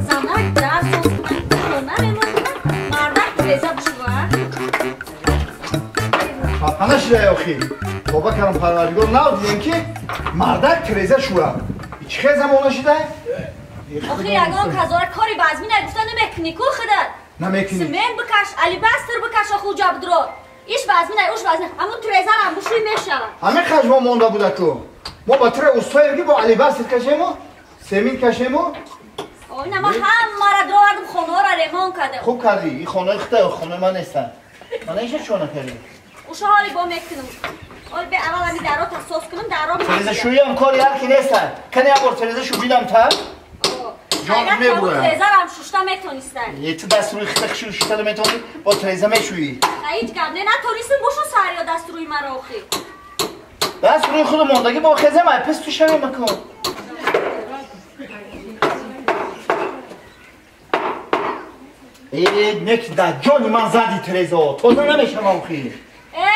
Занак дар соз кунад, хона ремонт кунад, мардак тиреза бишӯвад. Хафа нашидай охи. Тоба кардам Парвардигор, нав дидем ки мардак тиреза шӯяд. Чӣ хел замона шидай? Охи ягон казора кори базмӣ нагуфта намекунӣ ку худат. Намекунӣ. Симент бикаш, алибастр бикаш оху ҷабдро. Иш базмӣ най, уш базмӣ. Ҳамун тирезарам бушӯй мешавад. Ҳамин хажмо монда буда ку. Мо ба тире устоем ки бо алибастр кашему, семин кашему. Ина ман ҳамаро дровардам, хонаҳоро ремонт кардам. Хуб кардӣ. Ин хонаи худта, хонаи ман нестан. Мана иша чӣ накардӣ? Уша ҳоли бо мекунам. Ҳоли бе аввал ҳами даро та соз кунам, даро тирезашӯиам кори ҳар ки нестан. Кани як бор тирезашу бинам та. Ҷон мебурам. Тирезарам шушта метонистан. Е ту даст рӯи хита хушур шушта наметонӣ, бо тиреза мешӯӣ. Ҳеҷ гап не, натонистам бошу сарё даст рӯи маро охи. Даст рӯи худу мондагӣ бо хезем, ай пис ту шавем макун. Э, неки дар ҷони ман зади тирезао, тоза намешавам охи. Э,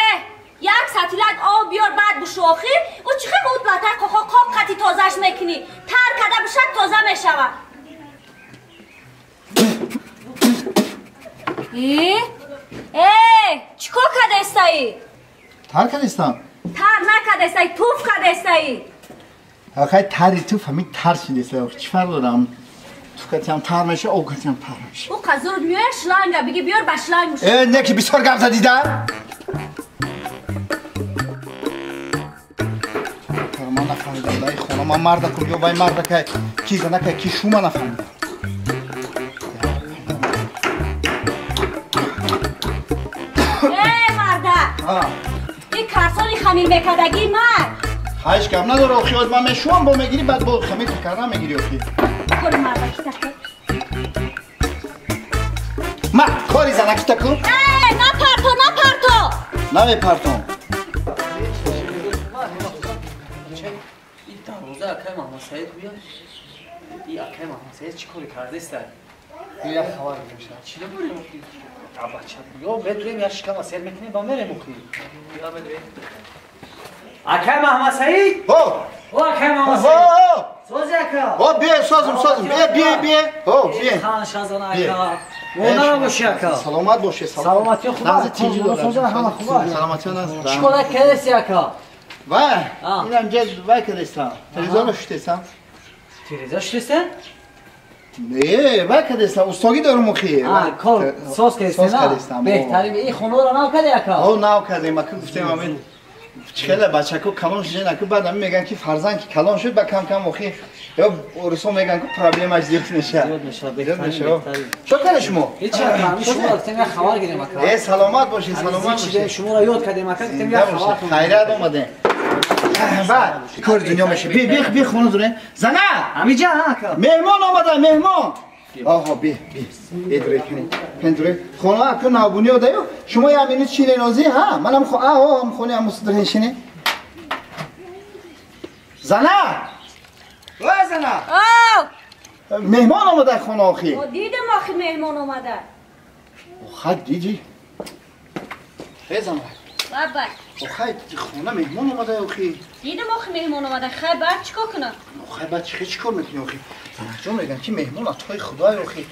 як сатилак об биёр баъд бушу охи. Ӯ чӣ хел буд латар қоқо қоқ қати тозаш мекунӣ? Тар када бушак тоза мешавад. Э? Э, чӣ кор кадаистаӣ? Тар кадаистам? Тар накадаистаӣ, туф кадаистаӣ. Охай тари туф ҳамин тар шидаиста. Чӣ фарқ дорам? Туф катиам тар меша, об катиам тар меша. Ӯ қазур меояд шланга, биги биёр ба шланг муш. Э, не ки бисёр гап задида? Ман нафаҳмидам, дар ин хона ман мардакум ё вай мардакай, ки занакай, ки шума нафаҳмидам. Э, мардак! Ин карсони хамир мекардагии ман. Ҳеҷ гап надора охи, оз ман мешӯам, бо мегирӣ, баъд бо хамир кардан мегирӣ охи. Кори мардаки таку. Ма кори занаки таку? Э, напарто, напарто! Намепартом. Ин дарвоза акай Маҳмадсаид гӯяд. Ин акай Маҳмадсаид чӣ коре кардааст? Як хабар мешавад. Чӣ набурем охи? Бача, ё медурем як шикама сер мекунем ба мерем охи. Ё медурем. Акай Маҳмадсаид? Ҳо! О, акай Маҳмадсаид! Ҳо! Сози ака! Ҳо, бие, созим, созим. Бие, бие, бие. Ҳо, бие. Хан шазана ака. Монара боши ака. Саломат боши, саломатӣ хуб. Нағзи тинҷи дорад. Созана ҳама хуб. Саломатӣ нағз. Чӣ кора кардеси ака? Вай, инам ҷа вай кардестам. Телевизорро шуштестам. Телевизор шуштестам? Не, вай кардестам. Устогӣ дорум охи. Кор соз кардестам. Беҳтарин. Ин хонаро нав кардӣ ака? Ҳо, нав кардем. Ака гуфтем ҳамин хеле бачако калон шуда, ака баъд ҳамин мегӯянд ки фарзанд ки калон шуд, ба кам кам охи ё урусо мегӯянд ки проблемаш зиёд мешавад. Зиёд мешавад, беҳтарин, беҳтарин. Чӣ кардед шумо? Ҳеҷ ака, ҳамин шумо гуфтем як хабар гирем ака. Э, саломат бошед, саломат бошед. Шуморо ёд кардем ака, гуфтем як хабар. Хайрат омадем. Баъд кори дунё мешавад. Би, би, би хона дурем. Зана! Ҳамиҷа ака. Меҳмон омада, меҳмон. Оҳо, би, би. Бедуре кунед. Пендуре. Хона ака навбунёд аю. Шумо як минут шине нозӣ, ҳа? Манам хо, аҳо, ҳам хони ҳам мусдирин шине. Зана! Ой, зана! Оу! Меҳмон омада хона охи. О, дидам охи меҳмон омада. Охай, дидӣ? Э, зана. Бабай. Охай, хона меҳмон омада охи. Дидам охи меҳмон омада. Хай, баъд чӣ кор кунам? Охай, баъд чӣ кор мекунӣ охи? Занаҷон мегӯянд ки меҳмон аз тои худой охи.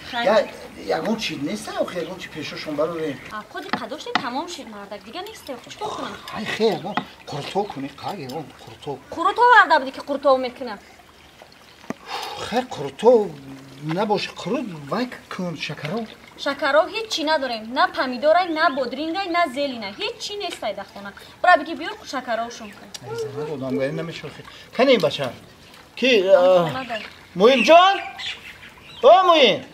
Ягон чи нест охи, ягон чи пешошон барорем. Худи қадошти тамом шид мардак, дига нест охи, чӣ кор кунам? Ай, хе, ягон қурутов кунӣ, қаг ягон қурутов. Қурутов оварда будӣ ки қурутов мекунам. Хай, қурутов набоши, қурут вай кун, шакаров. Шакаров ҳеҷ чӣ надорем, на помидорай, на бодрингай, на зелина, ҳеҷ чӣ нестай дар хона. Бура биги биёр шакаровшон кун. Ай, занак одамгарӣ намешохи. Кани ин бача? Ки Муинҷон? О, Муин!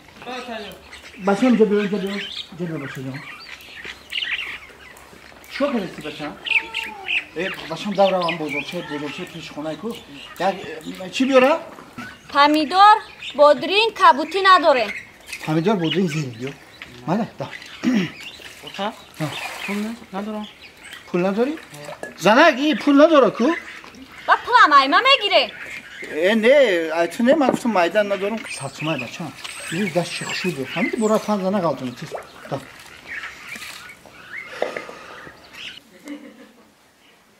Бачам, ҷа биё, ҷа биё, ҷа биё, бачаҷон. Чӣ кор кардасти, бачам? Э, бачам, давравам бозорча, бозорча пеши хонаи ку. Як чӣ биёрам? Помидор, бодринг, кабутӣ надорем. Помидор, бодринг, зелень биё. Мана, да. Ота? Пул надорам. Пул надорӣ? Занак, и пул надора ку? Ба пулам айма мегире. Э, не, ай ту не, ман гуфтам майдан надорам. Сад сумай, бачам. Ин даст чӣ хушуд буд. Ҳамин бура фан зана ғалтуни. Да.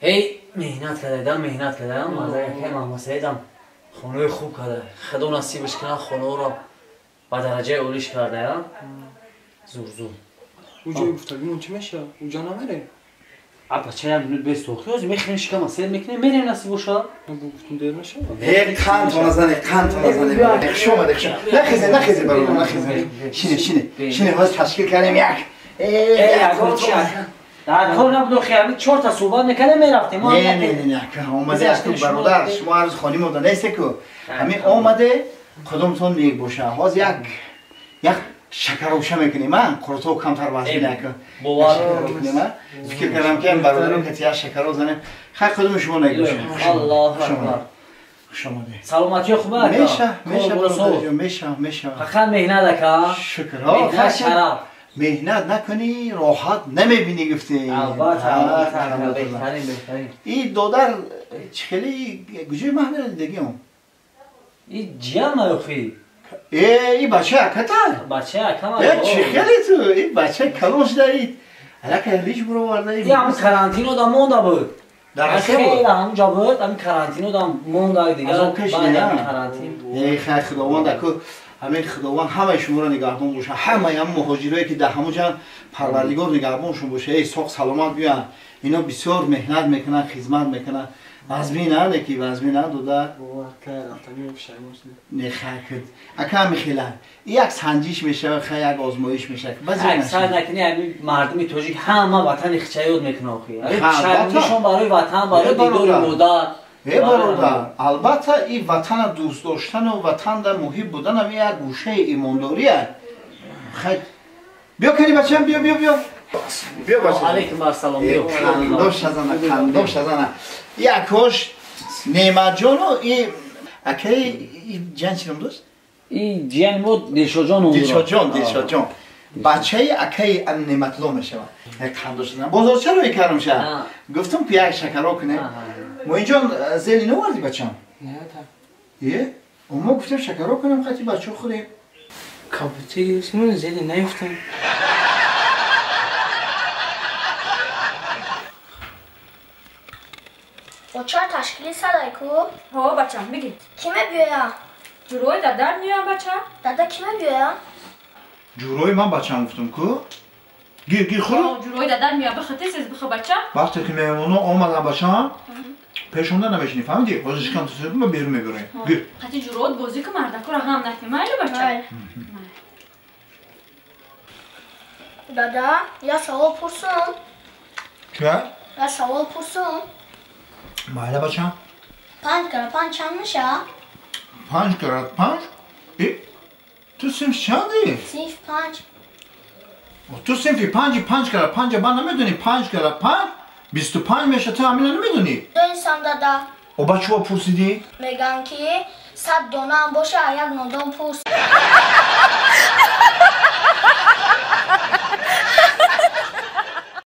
Эй, меҳнат кардам, меҳнат кардам, мазаи Маҳмад Саидам хонаи хуб карда. Худо насибаш кунад хонаро ба дараҷаи олиш карда, зур зур. Уҷои гуфтагимон чӣ мешавад? Уҷа намерем? А бача як минут без тохи, ҳозир мехӯрем шикама сер мекунем, мерем насиб бошад. Гуфтум дер мешавад. Э, қанд назане, қанд назане. Хуш омадед, хуш. Нахезе, нахезе бародар, нахезе. Шине, шине. Шине, ҳозир ташкил кардем як. Э, ягон чи дар кор набуд, ҳамин чорта суҳбат мекардем, мерафтем. Не, не, не, не, омаде аз ту бародар, шумо ҳар рӯз хони мода несте ку. Ҳамин омаде қудумтон нек боша. Ҳозир як шакароша мекунем, а? Қуртоб камтар вазн нака. Бовар мекунем, а? Фикр кардам ки бародарам кати як шакаро занем. Хай қудуми шумо нек боша. Аллоҳу акбар. Хуш омадед. Саломатӣ хуб ака? Меша, меша бародарҷон, меша, меша. Фақат меҳнат ака. Шукр. Меҳнат шараф. Меҳнат накунӣ роҳат намебинӣ гуфтӣ. Албатта, албатта, беҳтарин, беҳтарин. И додар чӣ хеле куҷои маҳмера дидагиам? И ҷиям наёхӣ. Э, и бача аката? Бача акама. Э, чӣ хеле ту? И бача калон шуда, и аллакай риш буроварда. И ҳам карантино да монда буд. Дар Россия буд? Ҳамунҷа буд, ҳамин карантино да монда дигар. Азоб кашида, карантин. Э, хай Худованд аку ҳамин Худованд ҳамаи шуморо нигаҳбон боша. Ҳамаи ҳам муҳоҷирое ки дар ҳамун ҷан Парвардигор нигаҳбоншон боша. Эй, соқ саломат биёянд. Ино бисёр меҳнат мекунанд, хизмат мекунанд. Вазмин на, ки вазмин на дода. Не хай куд. Ака ҳами хела. Як санҷиш мешавад, хай як озмоиш мешавад. Баъзе аксар накунӣ ҳамин мардуми тоҷик ҳама ватани хича ёд мекунад охи. Шармишон барои ватан, барои дидори модар. Э бародар, албатта и ватана дӯст доштану ватанда муҳиб буданам як гӯшаи имондория. Хай биё кани бачам, биё, биё, биё. Биё бачам. Алейкум ассалом. Биё. Қандош азана, қандош азана. Якош Неъматҷону и акаи ҷан чӣ ном дошт? И ҷияни мо Дилшодҷон ном дорад. Дилшодҷон, Дилшодҷон. Бачаи акаи Неъматулло мешавад. Қандош азана. Бозорча рӯй кардам ша. Гуфтам ки як шакаро кунем. Муинҷон зели наварди бачам? Не, та. Е? Мо гуфтем шакаро кунем, хати бачо хӯрем. Кабути гирифтем, зели наёфтем. Оча ташкили садай ку? Ҳо, бачам, бигӣ. Киме биёя? Ҷурои дадар меоям, бача. Дада киме биёя? Ҷурои ман бачам гуфтам ку? Гир, гир хӯр. Ҷурои дадар меоям, бихо тез бихо бача. Вақте ки меҳмоно омадан бачам, пешонда намешинӣ, фаҳмидӣ? Ҳозир шикам тусуд, ма берун мебарем. Гир. Қати ҷурот бозӣ ку мардакуро ҳам накунӣ, майли бача? Дада, я савол пурсум. Чӣ? Я савол пурсум. Майла бачам. 5 кара 5 чанд мешавад? 5 кара 5? Э, ту синф чанди? Синф 5. Ту синфи 5, 5 кара 5 ман намедонӣ. 5 кара 5 25 мешавад, ту ҳамина намедонӣ? Донистам дада. О, ба чӣ пурсидӣ? Мегӯям ки 100 донаам боша, як нодон пурс.